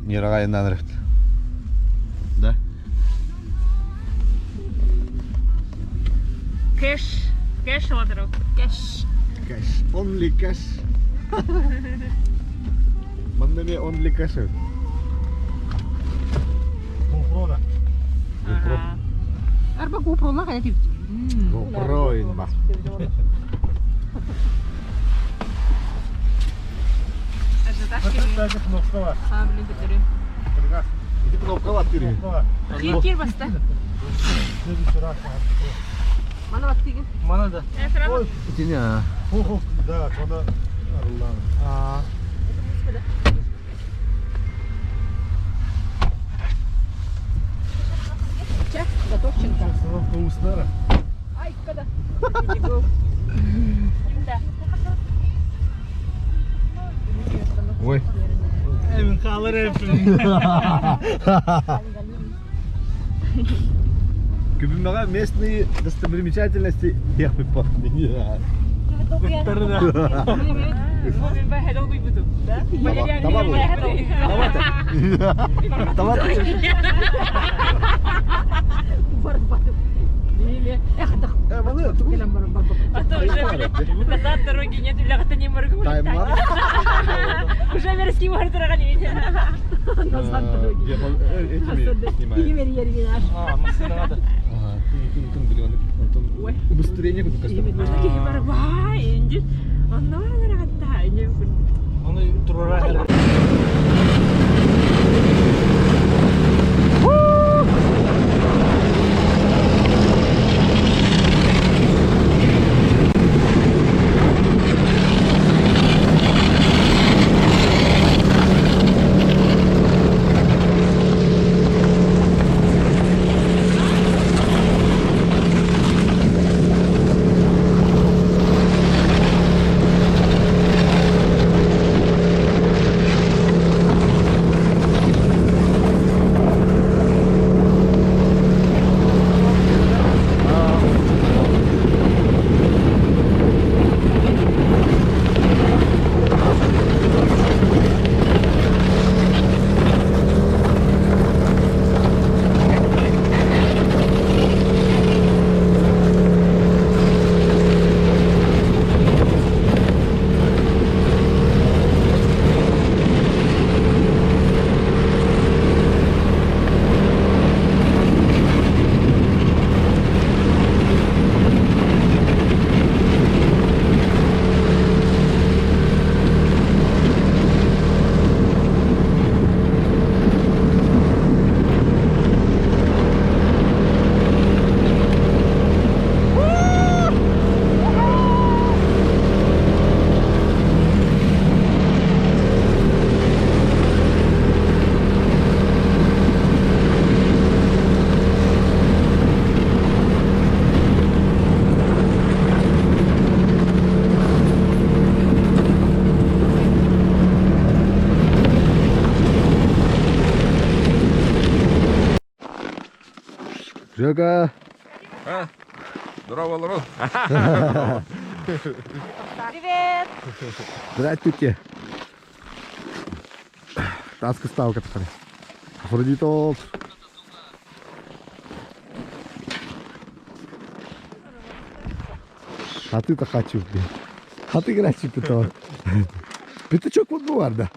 Нираҕа айаннаан эрэхт. Да? Кэш. Кэш олору. Кэш. Cash. Only cash. Манна эмиэ only cash эбит. GoPro да. GoPro. Арба GoPro-ла хайа тип. GoPro инба. Даже кнопка бар. А, блин, көтөрү. Ити кнопка бар тири. Кнопка бар. Кир кир баста. Мана баттыгын. Мана да. Ой. Итини а. Хо-хо. Да, оны арыллаан. А. Чэ, готовченко. Уустара. Ай, когда. Ой. Эвин хаалар эппин. Күбүмэҕэ местные достопримечательности тех А то уже назад дороги нет, бля, не могу. Уже мирский Назад дороги. Этими снимает. А, машина надо. Ага. Быстрее некуда, кажется. Оны турара. Жека. Здорово, Лорон. Привет! Здравствуйте. Таска ставка такая. Афродитов. А ты-то хочу, блин. А ты играть пятого. Пятачок вот бывает, да.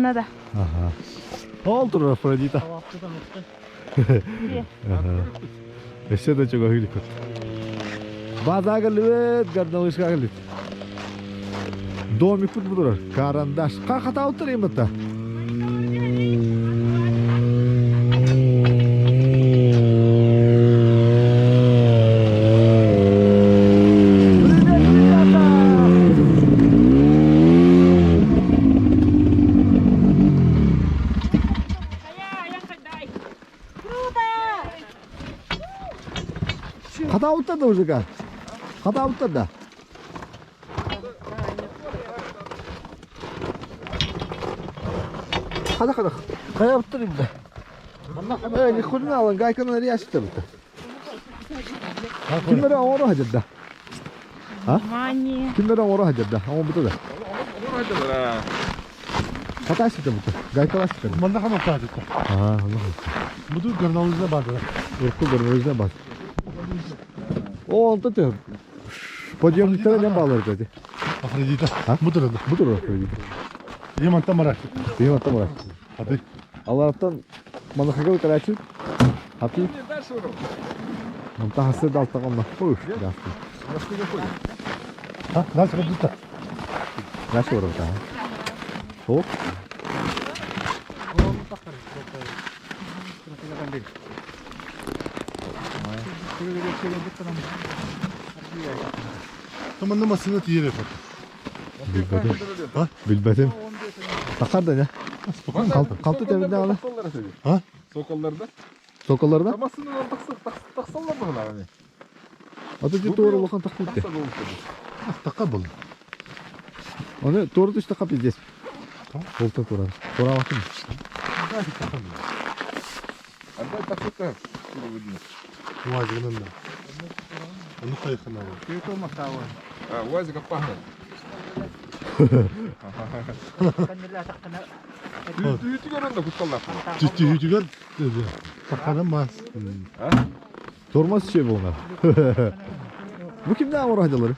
Манна да. Ага. Ол турар Афродита. Өссө да чугаһыылыккыт. База кэллибит, горнолыжка кэллит. Домикпут бу турар. Карандаш. Хахатаабыттар иммата. Привет, ребята! Хатаабыттар да мужика. Хатаабыттар да. Хата хата. Хайабыттар инде. Э, нихуя алан гайканы риясыттар бутта. Кимнere оҥоро сылдьар А? Внимание. Кимнere оҥоро сылдьар да? Оҥорбута да. Хата ситэ бутта. Гайкалар ситэ. Манна хамаптаатыта. Аа, онно. Буду горнолыжна бааза. Урукку горнолыжна баар. О, онто те. Подъемниктара не баалар эти. Афродита. А? Бу турар. Бу турар Афродита. Ямантан барар. Ямантан барар. Аты. Алараттан манахагыл карачы. Хаты. Онта хасы далтаган Ух, дальше. А, дальше куда? Дальше барар да. Оп. Таманна массыына тиийэр эппит. Билбэтим. А? Билбэтим. Тахар да не? Спокойно. Қалты тәбінде аны. А? Соколларда. Соколларда? Массыынан тахсаллар быһылаҕа. Ата ти туора улахан тахпыт. Тахса болуп Такка был. Оны туора түстэ кап здесь. Болта тура. Тура бакын. Анда тахсыта. УАЗигынан да. Ону хайхана. А, УАЗик аппаһы. Түүтүгөр онда кутталлар. Түтүгөр таккана мас. Тормоз şey bunlar. Bu kimden var hocaları?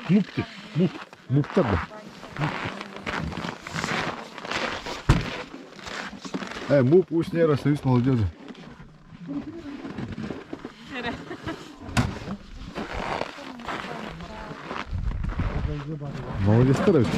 Мупти. Муп. Muhtar da. Э, МУП Усть-Нера, Союз молодежи. Молодец, короче.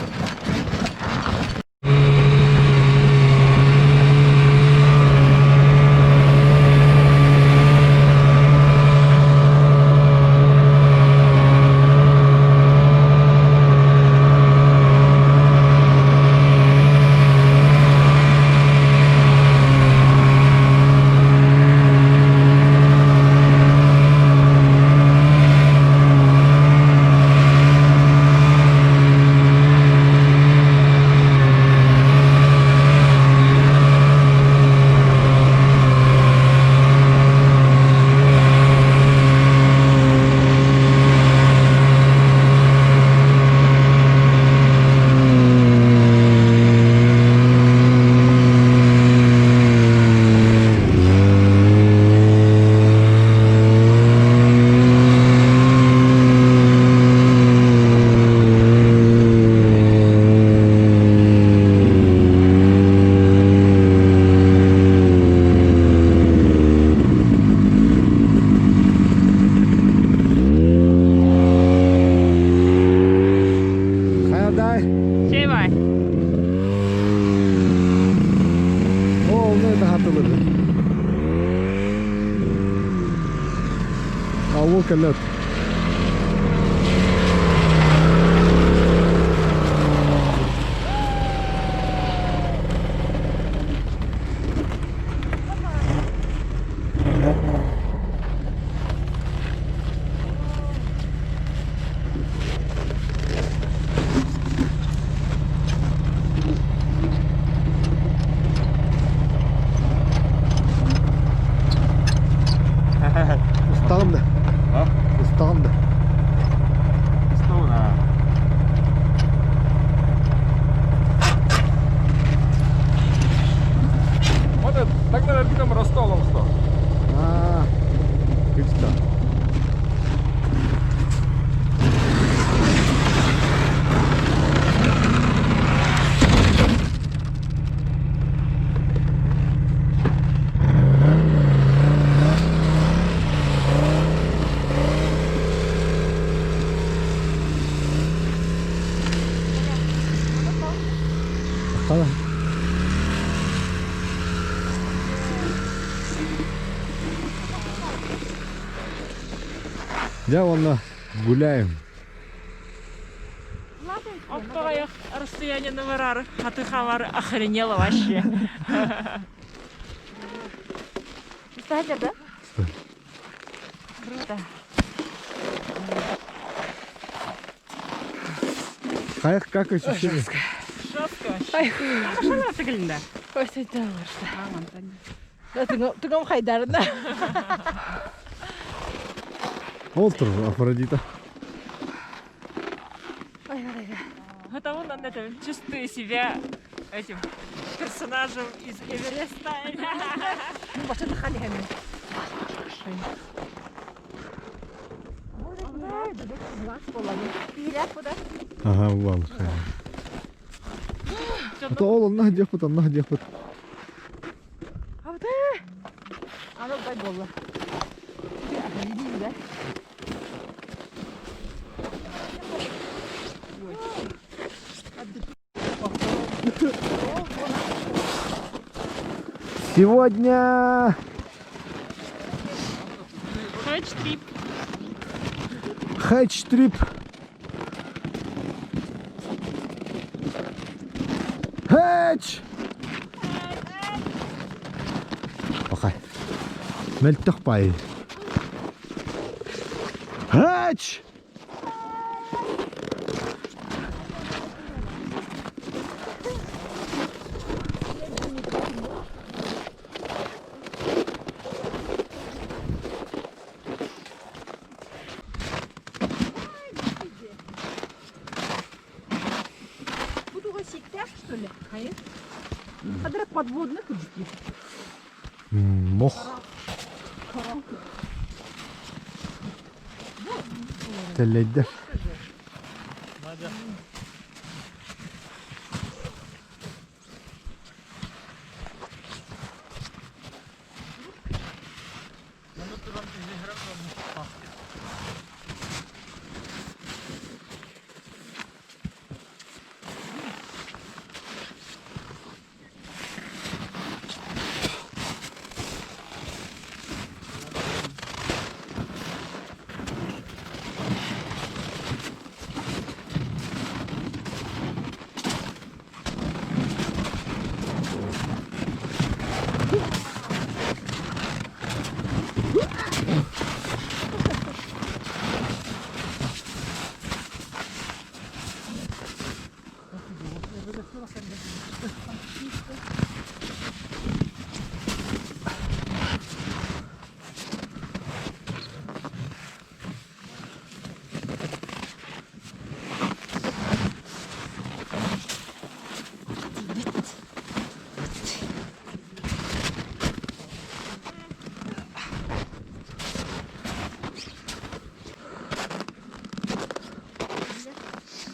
Хайдай. Şey var. О, ну это хатылыр. Алло, калет. Усталым да. А? Усталым да. Стауна. Вот это, тогда там ростолом что. А, күчтә. Дьэ уонна гуляем. Оттоҕойох расстояние барар хаты-хавар охренела вообще. Кстати, да? Круто. Хайах как ощущение? Жестко вообще. Машина тыгылында. Ой, Тыгым хайдарына. Ол тур Афродита. Потому он это чувствую себя этим персонажем из Эвереста. Башта хали Ага, вал. А то ол онна диэхпит, онна диэхпит. Аны бай болла. Сегодня Хэтч-трип. хэтч-трип. Хэтч! Пахай. Мөлтөх бай. Хэтч! Буду сиктях, что ли? Хадра подводных курдук. Мох. Тэллэйдэр.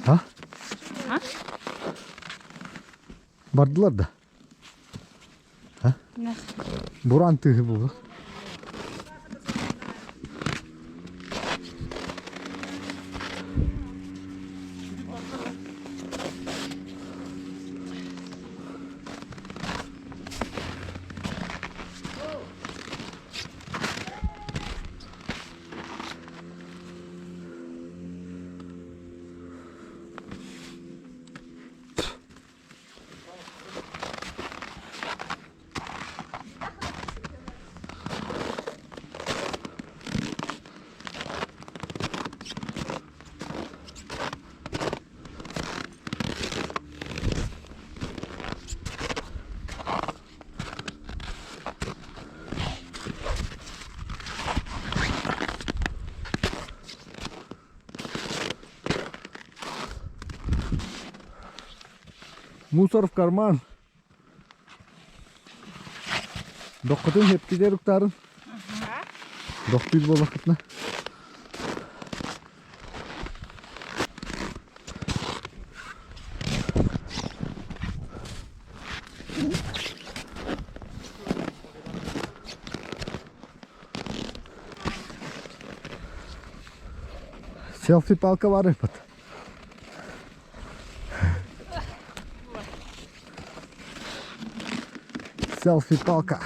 А? А? Бардылар да. А? Буран тыгы булды. Мусор в карман. Дохкутун хепкидер уктарын. Дохтуй болақытна. Селфи палка бар епат. Селфи палка.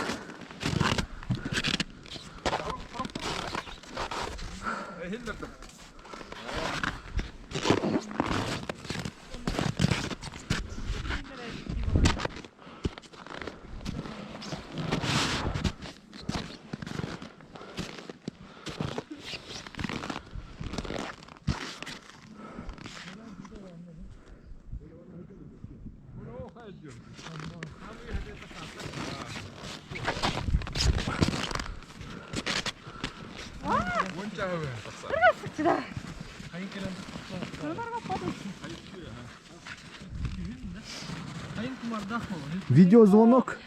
Видеозвонок.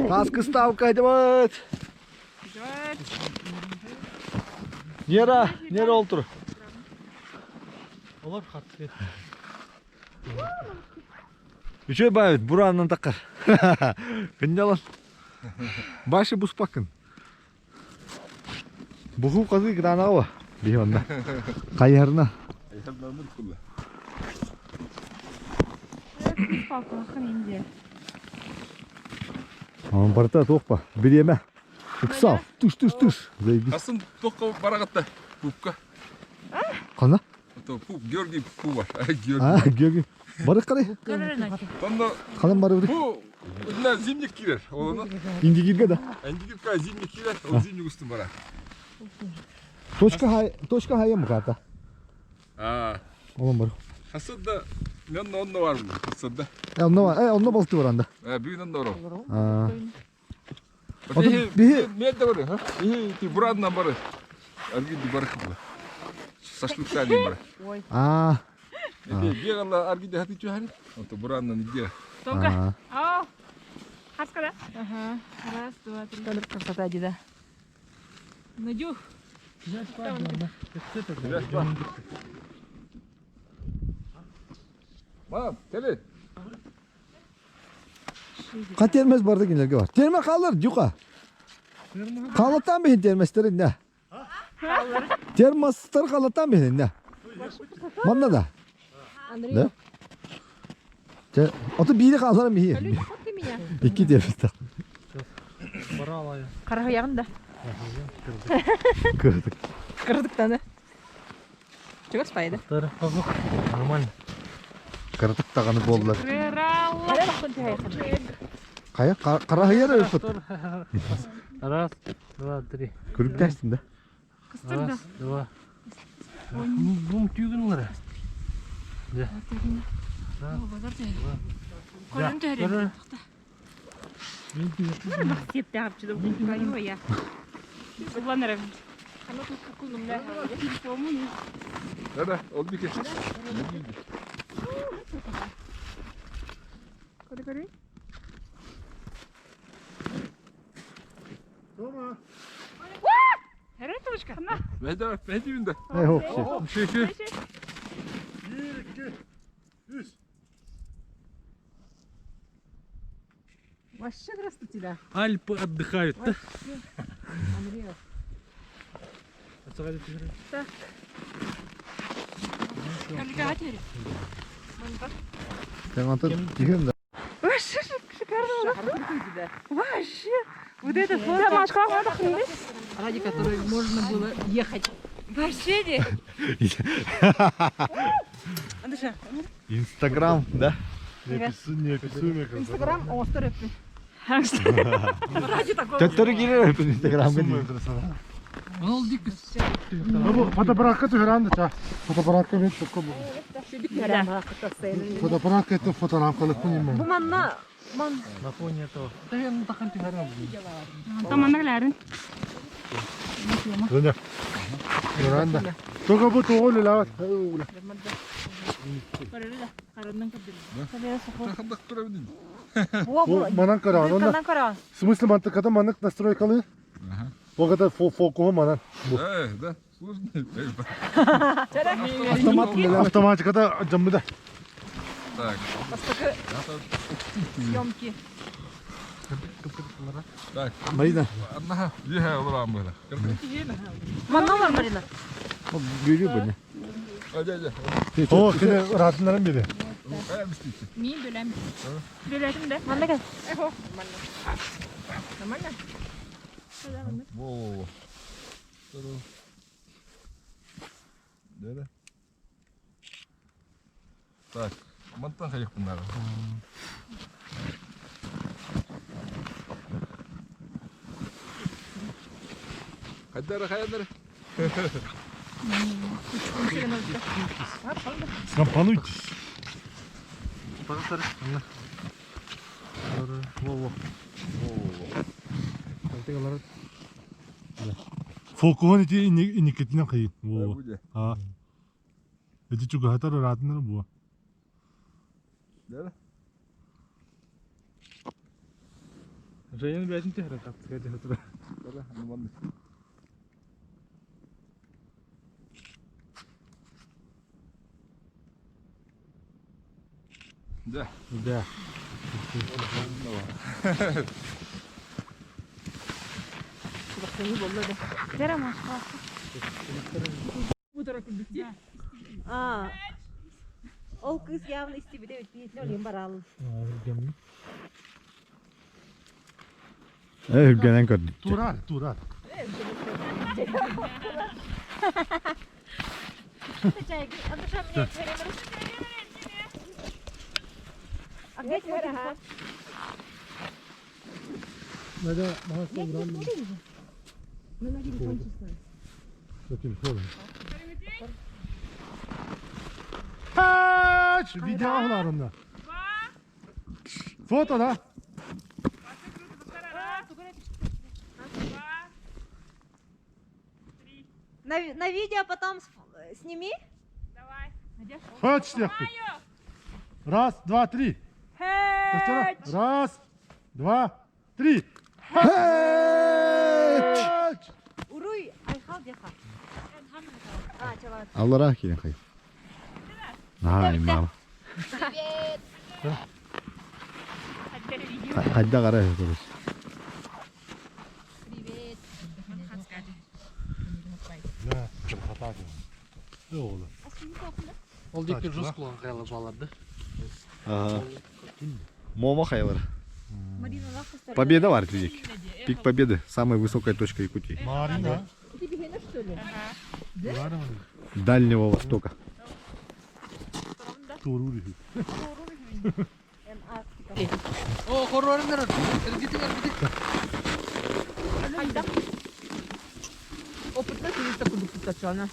Хаскы ставка айтыбыт. Нера, нера олтур. Олар хатты. Үчүгэй баайбыт, бураанынан такар. Кынньалан. Башы буспакын. Буху казы гранаwa. Биһи онна. Хайыһарына. Барыта туох Бириэмэ. Ыксал. Туш, туш, туш. Заебись. Асын тоққа барағатта. Пупка. Қана? Пуп, Георгий Пу бар. Георгий. А, Георгий. Бары қарай. Қалам бары бір. Бу, мына зимник кирер. Оны. Индигирге да. Индигирка зимник кирер. Ол зимник үстін бара. Точка хай, точка хайым карта. А. Олон бар. Хасадда мен онно бар бу. Хасадда. Э, онно бар. Э, онно балты бар анда. Э, бүгүн онно бар. А. Биһи мен да бар, ха? Биһи ти бурадынан бар. Аргиди бар кыбла. Шашлык сали бар. А. Беғала аргиди хати чухари. Онто бурадынан иде. Томка. Ау. Хаска да? Ага. Раз, два, три. Только красота, деда. Надюх. Мам, келе. Ка термес барды кинилерге бар. Терме қалыр, дюка. Қалатан бейін терместерин не? Термостар қалатан бейін не? Манна да. Андрей. Да? Ото бири қалар михи. Люся, фоткай меня. Икки терместер. Барала я. Карахаягын да. Кырдык. Кырдыктаны. Чего спайды? Нормально. Кырдык тағаны болдылар. Рыралла. Кая кара хыяр өпөт. Раз, два, три. Көрүп тәстин да. Кыстырды. Раз, два. Бум түйгін Да. Көрін төре. Септі апчыды. Я. Уланырым. Да-да, ол бике. Көрі көрі. Тома. Хәрәт точка. Бәйді, бәйді үнді. Э, хоп. Шеке. Bir, iki, üç. Вообще красота тебя. Альпы отдыхают. Да? Андрей. Sen anta тигем да. Вообще шикарно. Шикарно. Вообще. Вот это фото. Ради которой можно было ехать. Вообще де. Андреша. Инстаграм, да? Неописуемая красота. Инстаграм остр өппү. Ради такого. Төттөрү кирер өпүн Инстаграмга. Неописуемая красота. Ол дик. Bu fotoaparatка түһэрэн да Фотоаппаратка мен çok bu. Фотоаппаратка это фоторамкалык Бу понимаю. манна ман На фоне этого. Да я на тахан түһэрэн Таманарларын. Да. Только bu тоғыл ла. Тахандак тура бідін. Bu манан каран. Онда кара. в смысле мантыката маннык настройкалы? Бу ката фокуһу манан. Бу. Да, да, сложно. Автомат биле. Автоматиката жамбыда. Так. Бастакы съемки. Так. Марина. Анна, иһэ олорон быһа. Манна олор Марина. Бүлүү бу не. Ажа, ажа. О, кини ыраатыннаран биэри. Хайа бистичи. Мин бөлөм. Бөлөтүм да. Манна кэл. Эхо. Нормально. Во. Дere. Так, мантан хайык bunlar. Хайдара хайдара. Скомпонуйтесь. Пожалуйста, анна. Во, во. Фокуһун ити инникитинэн хайын. Во. Бу же. А. Эти чугаһатар ыраатыннар буо. Дere. Женя бәтин түһәрен тапты кәҗә Дere. Нормально. Да. Да. Тера Москва. А. Ол кыз явно истибите бит биитин барал. Үргенен көрдүк. Турар, турар. А где твой телефон? Надо, На телефоне. Хач! Видео онда. Фото, да? На видео потом сними. Давай. Хач, всех. Раз, два, три. Повтора. Раз, два, три. Хач! Уруй, айхал деха. А, чалат. Аллара кирен хай. Ай, мама. Хайда карай турус. Да, хата. Оğlu. Ол дикі жүз құлан қайлы баларды. Ага. Мома хайлар. Марина, нахуй Победа бар дик. Пик Победы, самая высокая точка Якутии. Марина. Ты бегена, что ли? Ага. Дальнего Востока. Турури. О, хоррорындар. Эргитин, эргитин. Опытно туриста кудук тутачана.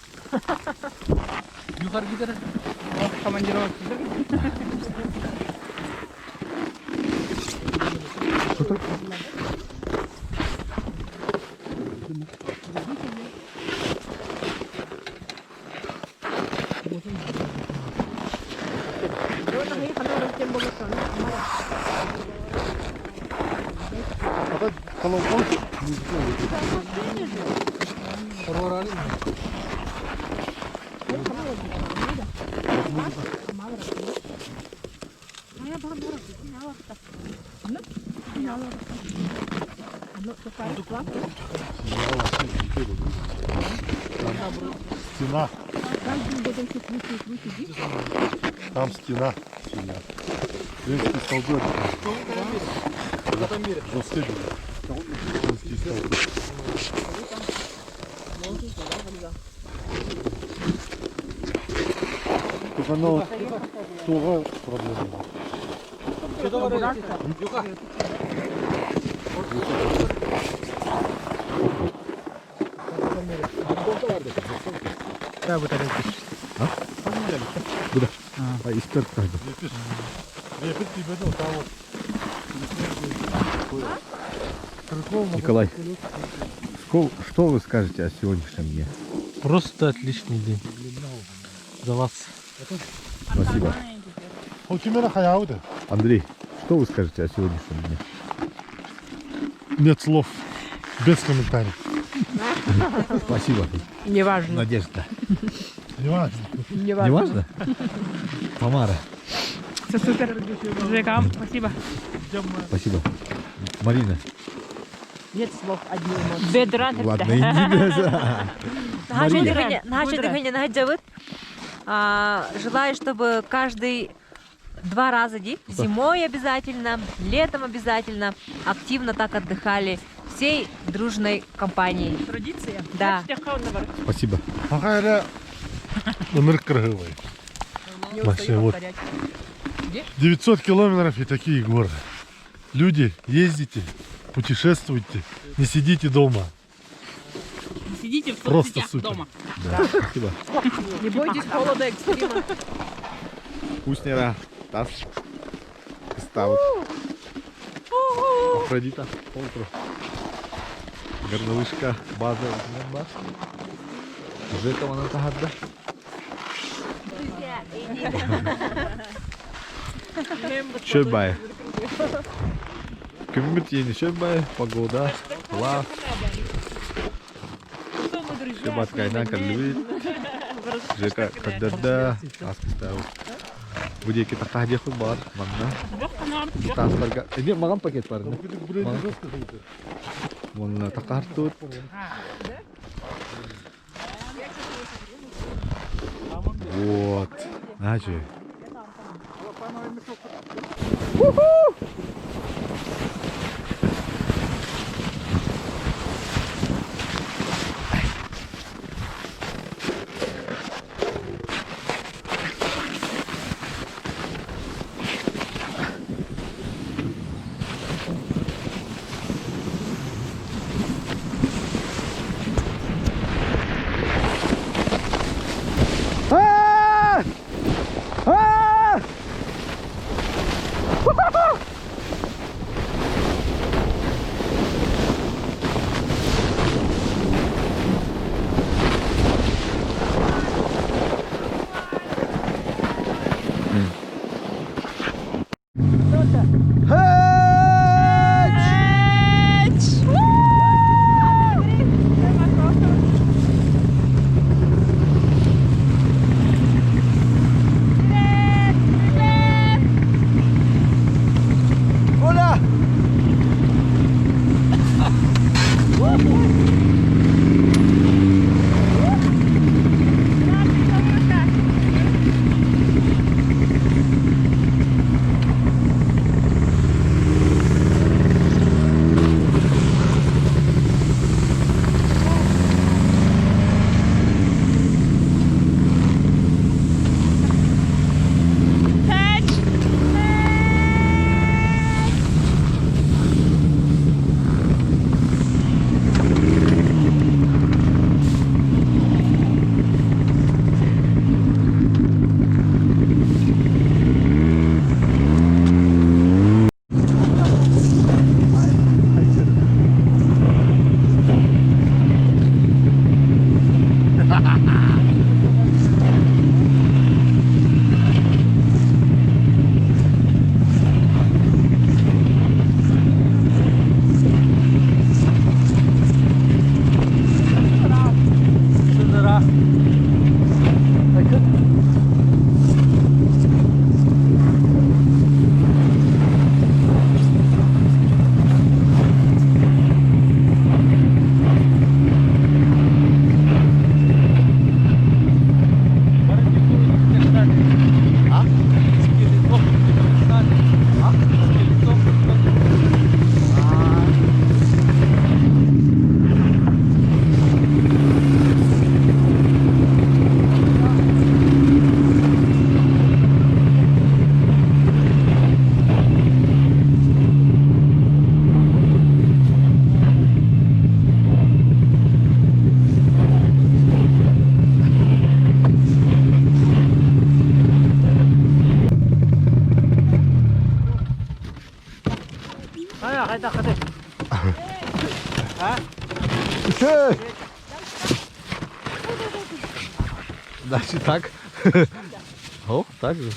Юхар гидер. Командировка. Ата колокол. Хоррорын. Стена. Там стена. Стена. Римские столбы. Жесткие были. Римские столбы. Только оно туга проблема. Юха. Буда. А, истер кайды. Лепит тебе, ну, там вот. Николай, что вы скажете о сегодняшнем дне? Просто отличный день. За вас. Спасибо. Андрей, что вы скажете о сегодняшнем дне? Нет слов. Без комментариев. Спасибо. Неважно. Надежда. Не важно. Неважно. Не важно? Тамара. Все супер. Жека, спасибо. Спасибо. Марина. Нет слов, одни эмоции. Бедран. Ладно, иди. Наша дыхание находит. Желаю, чтобы каждый два раза день, зимой обязательно, летом обязательно, активно так отдыхали всей дружной компанией. Традиция. Да. Спасибо. Пока это номер крылый. Не Вообще, устаю вот. повторять. 900 километров и такие горы. Люди, ездите, путешествуйте, не сидите дома. Сидите в Просто соцсетях супер. дома. Да, спасибо. Не бойтесь холода, экстрима. Вкуснера. Тас. Ставок. Афродита. Полтру. Горнолыжка. База. Жека вона тагадда. Шөбай. Күммүт ени шөбай. Погода. Ла. Что мы, друзья? Шөбат кайна каллыбит. Жека каддада. Аскыстау. Будеки тахтах деху бар. Манна. Тастарга. Эне маган пакет бар. Манна такар тут. Вот. Значит. А! А! Хэч! Оля! Значит так. О, так же.